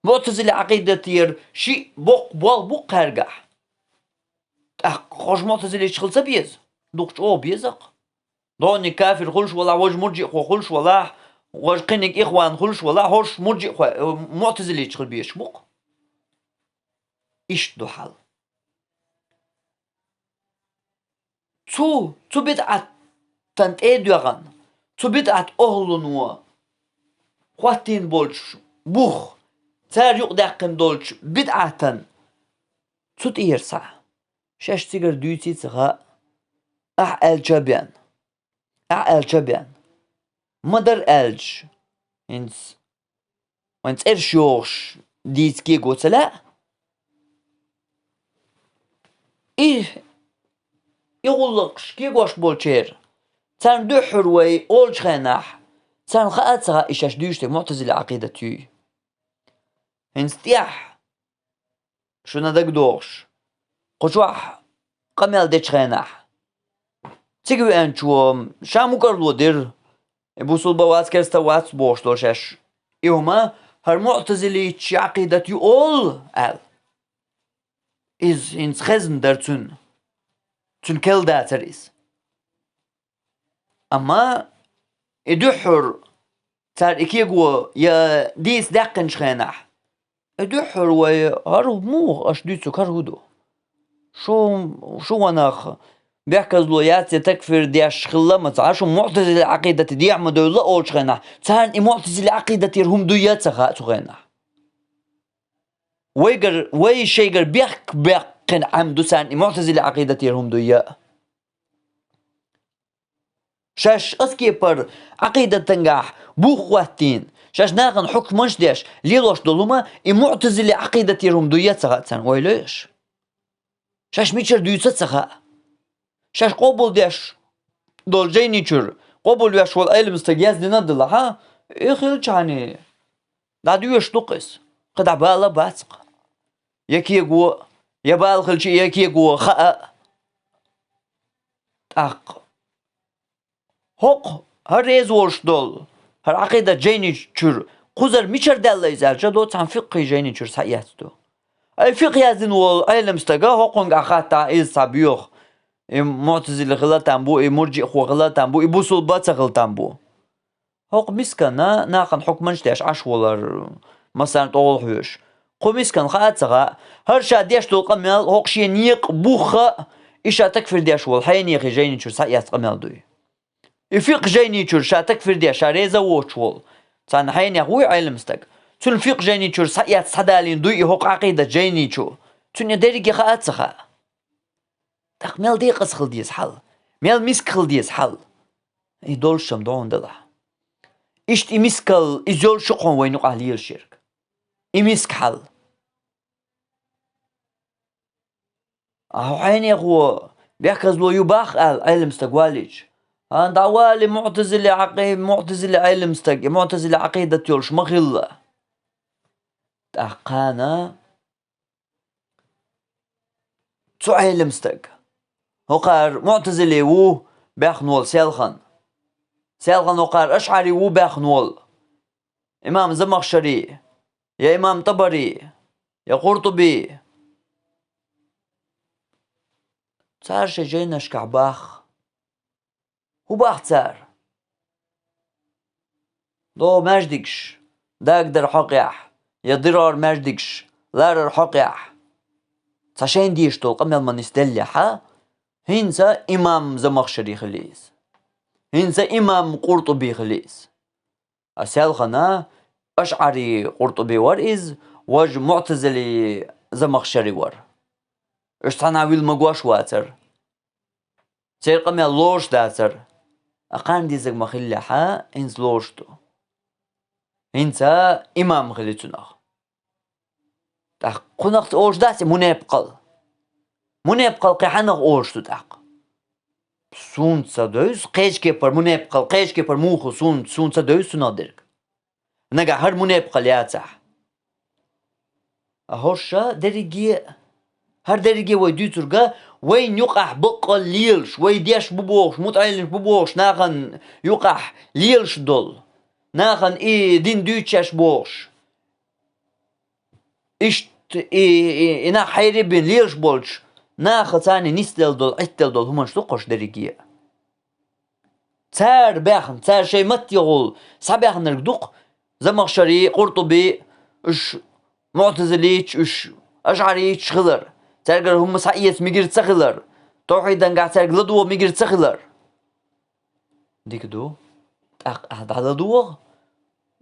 Муътазили Ӏакъидатера шиъ боккха болх бу-кх кхаьргахь. ТӀаккха хӀорш муътазилиташ хила ца беза? Дукха чӀогӀа беза-кх. Дониг кафир хуьлуш валахь, важа муржиъхо хуьлуш валахь, важа кхиниг ихван хуьлуш валахь, хӀорш муржиъхой, э, муътазилиташ хила безаш бу-кх. Иштта ду хьал. Цу, цу бидӀатан тӀе а доьгӀна, цу бидӀат охӀлуно хӀоттийна болчу бух, цара юкъадаьккхина долчу бидӀатан цу тӀера схьа Шаьш цигара дуьйций ца хаьа. Ахь аьлча а бен. Ахь аьлча а бен. Ма-дарра аьлча, хӀинца вайн цӀераш йохуш дийца кего ца лаьа. И, и гӀуллакхаш кегош болчеран, царна дуьххьара вай олучу хенахь, царна хаа а ца хаьа, и шаьш дуьйцуш дерг муӀтазили Ӏакъидат юй. ХӀинца тӀехь шуна дагадогӀуш, кху чохь къамел дечу хенахь, цига веанчо ша мукӀарло дира, и бусулба вац, керста вац бохуш долу шаьш. И хӀума хӀара муӀтазиличийн Ӏакъидат ю олу аьлла. Иза хӀинца хезна дара цуьнан. Цуьнан кел дацара иза. Амма и дуьххьара цара и кего я дийца даьккхинчу хенахь, и дуьххьара вай хӀара муха аша дуьйцург хӀара хӀун ду? Шу, шу ванах бехказло яц я такфир деш хилла ма ца Ӏа, шу муӀтазили Ӏакъидате дехьа ма девлла олучу хенахь, царна и муӀтазили Ӏакъидатера хӀума дуй а ца хаьа цу хенахь. Вайгара, вай шайгара бехк баьккхина Ӏемма ду царна и муӀтазили Ӏакъидатера хӀума дуй а. Шаьш оцу кепара Ӏакъидатангахь бух хӀоттийна, шаьш нахана хьукманаш деш, лелош долу хӀума и муӀтазили Ӏакъидатера хӀума дуй а ца хаьа царна, ойла йо аш. Шаьш мичара дуьйцу а ца хаьа. Шаьш къобалдеш долу жайни чуьра къобалвеш волу Ӏелам стаг яздина а делахь, и хилчахьана, дӀадоьшуш ду-кх иза, кхидӀа бала а бац-кх. Я кего, я бала хилча, я кего хаа а. ТӀаккха хӀокху, хӀара реза волуш долу, хӀара Ӏакъидат жайни чуьра кхузара мичара даьлла иза аьлча, до цхьана фикъхи жайни чуьра схьаэцна ду. Ай фикъх яздина волу Ӏелам стага хӀокхунгахь хаттахь иза цхьа боьху, и муӀтазили хила там бу, и мурджиъхо хила там бу, и бусулба ца хила там бу. ХӀокху мискана нахана хьукманаш деш Ӏаш волар, массарна тӀехула хьоьжуш. Кху мискана хаа а ца хаьа, хӀара ша деш долу къамел хӀокху шен некъа бух а, и ша такфир деш волу хьенехи жайни чуьра схьаэцна къамел дуй. И фикъх жайни чуьра ша такфир деш, ша реза а воцуш волу цхьана хьенех вуй Ӏелам стаг. Цуьнан фикъх жайни чуьра схьаэцна схьадалийна дуй и хӀокху Ӏакъидат жайни чу. Цуьнан дерриге хаа а ца хаьа. ТӀаккха мел декъаза хила деза хьал? Мел миска хила деза хьал? И долуш-м ду хьуна делахь. Иштта и мискал, иза йолуш ю-кх хьуна вайна юкъахь лелаш ерг. И миска хьал. А хьо хьенехо бехказло ю бах аьлла Ӏелам стаг валийча, хӀан дӀавали муӀтазили Ӏакъи-, муӀтазили Ӏелам стаг, и муӀтазили Ӏакъидат йолуш ма хилла. ТӀаккха кхана цу Ӏелам стаг, хӀокхара муӀтазили ву баьхна волу Селхан. Селхан хӀокхара ашӀари ву баьхна волу имам Замахшари, я имам ТӀабари, я Къуртуби. Цара шайн жайнашкахь бах. ХӀун бах цара? ДогӀу маьждигаш дагадара хьокъехь, я дирор маьждигаш ларара хьокъехь, цхьа шайна дезаш долу къамел ма нисделлехьа, хӀинца имам Замахшари хили иза. ХӀинца имам Къуртуби хили иза. А Селхана ашӀари Къуртуби вара иза, важа муӀтазили Замахшари вара. Уьш цхьанхьа вилла магош вацара. Церан къамел лоруш дацара. А кхарна дезаг ма хиллехьа, хӀинца лоруш ду. ХӀинца имам хили цунах. ТӀаккха кхунах ца олуш дац и мунепакъал? Мунепакъал кхин хьанах олуш ду тӀаккха? Суна ца девза кхечу кепара мунепакъал, кхечу кепара муха суна, суна ца девза цунах дерг. Нагахь хӀара мунепакъал яцахь. А хӀорш дерриге а, хӀара дерриге а вай дуьйцург а, вайна юкъахь баккъал лелаш, вай деш бу бохуш, мутаӀеллимаш бу бохуш, нахана юкъахь лелаш долу, нахана и дин дуьйцуш бохуш. Иштта и, и, и нах хьайре а бина лелаш болчу нахаца нисделла долу, Ӏиттелла долу хӀуманаш ду-кх хӀорш дерриге а. Цара баьхна, цара шайн маттехула схьабаьхнарг ду-кх Замахшари, Къуртуби, уьш муӀтазилиташ, уьш ашӀариташ хилар, цаьргара хӀумма схьаэца мегар ца хилар, тавхьидангахь цаьрга ладогӀа мегар ца хилар. Дика ду. ТӀаккха ахьа дӀаладогӀа,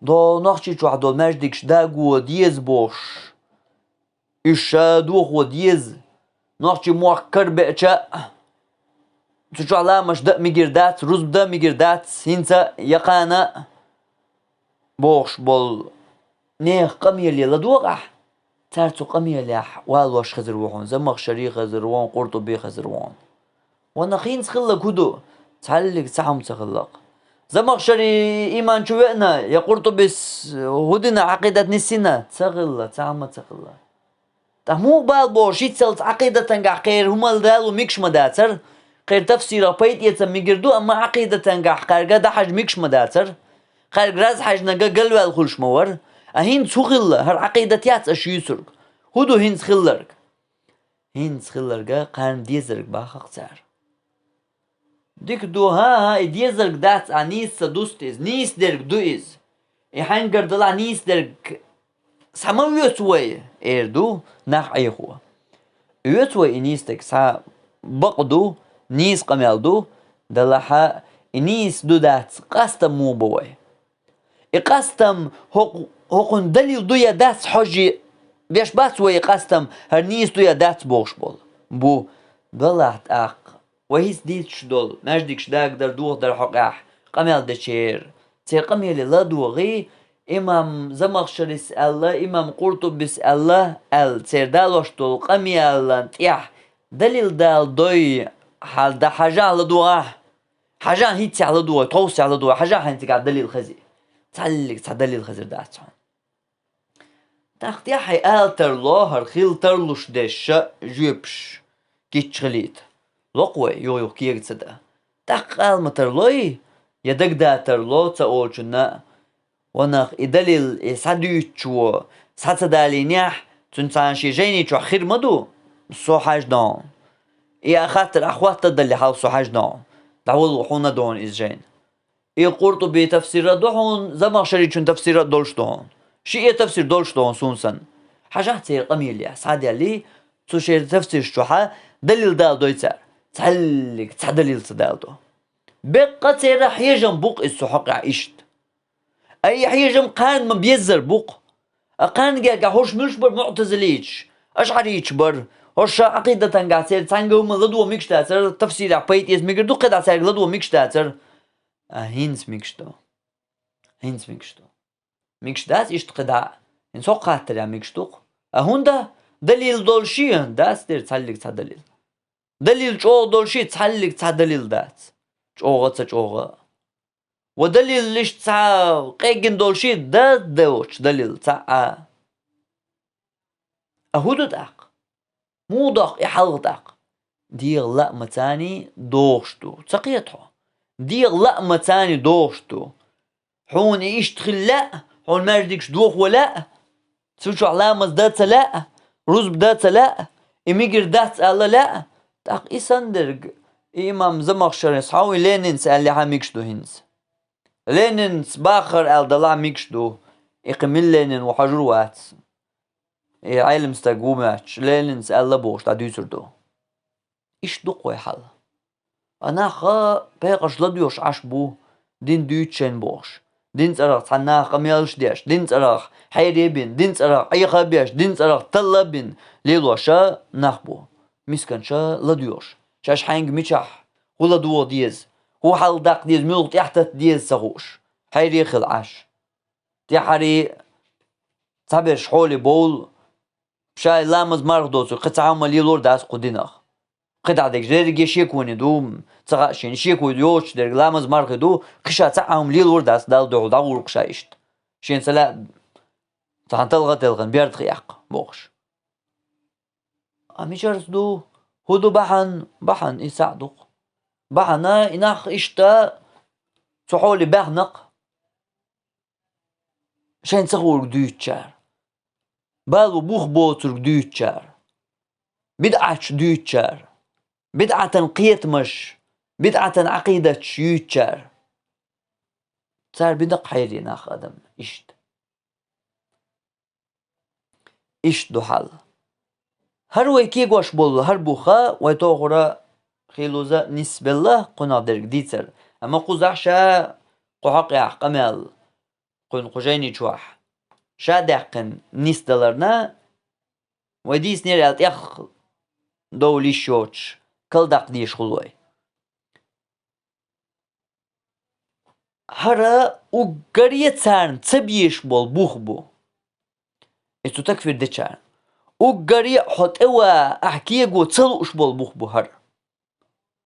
до Нохчийчохь долу маьждигаш даго деза бохуш, уьш ша дохо деза, нохчийн мохк карабеача, цу чохь ламазаш дан а мегар дац, рузба дан а мегар дац, хӀинца а, я кхана а бохуш болу нехан къамеле ладогӀахь, цара цу къамелехь валош хезар ву хьуна, Замахшари хезар ву хьуна, Къуртуби хезар ву хьуна. Ванах хӀинца хилларг хӀун ду? Цхьаллиг цхьа хӀума ца хиллакх. Замахшари иман чу веана, я Къуртубис хӀун дина, Ӏакъидат нисйина? Ца хилла, цхьа хӀума ца хилла. Ткъа муха бала боху, шиццалц Ӏакъидатангахь кхеран хӀума дало мегаш ма дацара? Кхеран тафсирах пайда эца мегар ду, амма Ӏакъидатангахь кхаьрга дӀахьажа мегаш ма дацара? Кхаьрга раз хьаьжнарг галваьлла хуьлуш ма вара? А хӀинца хӀун хилла, хӀара Ӏакъидат яц аша юьйцург? ХӀун ду хӀинца хилларг? ХӀинца хилларг кхарна дезарг бахара цара. Дика ду, хӀан-хӀа, и дезарг дац, ахь нийса ца дуста иза, нийса дерг ду иза. И хьаьнгара делахь нийса дерг схьа ма оьцу вай, эр ду нах Ӏехо. Оьцу вай и нийса дерг, схьа бакъ ду, нийса къамел ду, делахь и нийса ду дац, къастам муха бо вай? И къастам хӀокху-, хӀокхуьнан далил ду я дац хьожа деш бац вай, и къастам хӀара нийса ду я дац бохуш болу? Бу. Делахь тӀаккха вай хӀинца дийцуш долу, маьждигаш дагадар, дохадар хьокъехь къамел дечеран, церан къамеле ладогӀий, имам Замахшарис аьлла, имам Къуртубис аьлла, аьлла, церан далош долу къамелан тӀехь далил дала дой, хьал дан хьажахь, ладогӀахь. Хьажахь, хӀинццехь ладогӀий, тховсехь ладогӀий, хьажахь, хьайна цигахь далил хезий. Цхьаллиг цхьа далил хезар дац хьуна. ТӀаккха тӀаьххье ала тарло, хӀара хила тарлуш дерш а жоьпаш гичча хилийта. Локху вай, юха-юха кега ца дан. ТӀаккха ала ма тарлой, я дагадатарло ца олучунна, ванах и далил, и схьадуьйцучо схьа ца далийнехь, цуьнан цхьана шен жайни чохь хир ма ду, со хьаьжна хьуна. И а хаттар ахь хӀоттадале хьалха со хьаьжна хьуна. ДӀавалла хьуна а ду хьуна иза жайна. И Къуртуби тафсира а ду хьуна, Замахшаричун тафсира а долуш ду хьуна. Шиъ а тафсир долуш ду хьуна суна санна. Хьажахь церан къамелехь, схьадаьллий, цу шеран тафсираш чохь далил дала дой цара. Цхьаллиг цхьа далил ца дала до. Беккъа церан хьежам бу-кх иза цу хьокъехь иштта. Ай, и хьежам кхарна ма-беззара бу-кх. А кхарна гергахь хӀорш муьлш бара, муътазилиташ, ашъариташ бара. ХӀорш Ӏакъидатангахь церан цхьаьнгга хӀума ладогӀа мегаш дацара, тафсирехь пайда эца мегар ду, кхидӀа цаьрга ладогӀа мегаш дацара. А хӀинца мегаш ду. ХӀинца мегаш ду. Мегаш дац иштта кхидӀа а. ХӀинца хӀокху хаттарехь мегаш ду-кх. А хӀунда? Далил долуш а дац дера цхьаллиг цхьа далил. Далил чӀогӀа долуш а цхьаллиг цхьа далил дац. ЧӀогӀа а, ца чӀогӀа а. Ва далил иштта цхьа къеггина долуш а дан доцуш далил цхьа а. А хӀун ду тӀаккха? Муха доккху и хьалха тӀаккха? ДегӀан лаамца догӀуш ду. Ца кхета хьо? ДегӀан лаамца догӀуш ду. Хьуна и иштта хила лаьа, хьуна маьждигаш дохо лаьа, цу чохь ламаз дан ца лаьа, рузба дан ца лаьа, и мегар дац ала лаьа, тӀаккха и санна дерг, и имам Замахшарис хьовий, Ленинс аьллехь а мегаш ду хӀинца. Ленинс бахара аьлла далахь а мегаш ду, и кхин мила Ленин ву хьожур вац. И Ӏелам стаг ву моьттуш, Ленинс аьлла бохуш дӀадуьйцур ду. Иштта ду-кх вай хьал. А нах пекъарш ладоьгӀуш Ӏаш бу, дин дуьйцу шайна бохуш. Дин цӀарах цхьана наха къамелаш деш, дин цӀарах хьере а бина, дин цӀарах Ӏеха а беш, дин цӀарах талла а бина, лелош а нах бу. Мисканаш ладоьгӀуш. Шаьш хьаьнга мичахь, хӀун ладогӀа деза, хӀун хьал даккха деза, муьлха тӀаьхьататта деза ца хууш. Хьере а хилла Ӏаш. ТӀаьххьара цхьаберш хьоле бовлу, ша ламаз марха доцург кхин цхьа хӀума лелор дац кху динах. КхидӀа дерг ерриге шеконе ду, ца хаьа шена, шеко йоцуш дерг ламаз мархи ду, кхин ша цхьа а хӀума лелор дац, Далла дуьхьал дӀагӀур-кх ша иштта. Шена ца лаьа цхьана талха а телхина, берда хи яккха, бохуш. А мичара ду? ХӀун ду бахьана? Бахьана и цхьаъ ду-кх. Бахьана и нах иштта цу хьоле баьхна-кх. Шайна ца хуург дуьйцучара, бала бух боцург дуьйцучара, бидӀаташ дуьйцучара, бидӀатан кхетамаш, бидӀатан Ӏакъидаташ юьйцучара. Цара бина-кх хьере нах, адам, иштта. Иштта ду хьал. ХӀара вай кегош болу хӀара бух вай тохара хилуза нисбелла кхунах дерг дийцар. Амма кхузахь ша кху хьокъехь къамел, кхуьнан кху жайни чохь ша даьккхина нисдаларна, вай дийцинера аьлла тӀех довла йиш йоцуш, калдаккха дезаш хуьлу вай. ХӀара уггаре а царна ца безаш болу бух бу. И цу такфир дечарна. Уггаре а хьо тӀе ван, ахь кего ца лууш болу бух бу хӀара.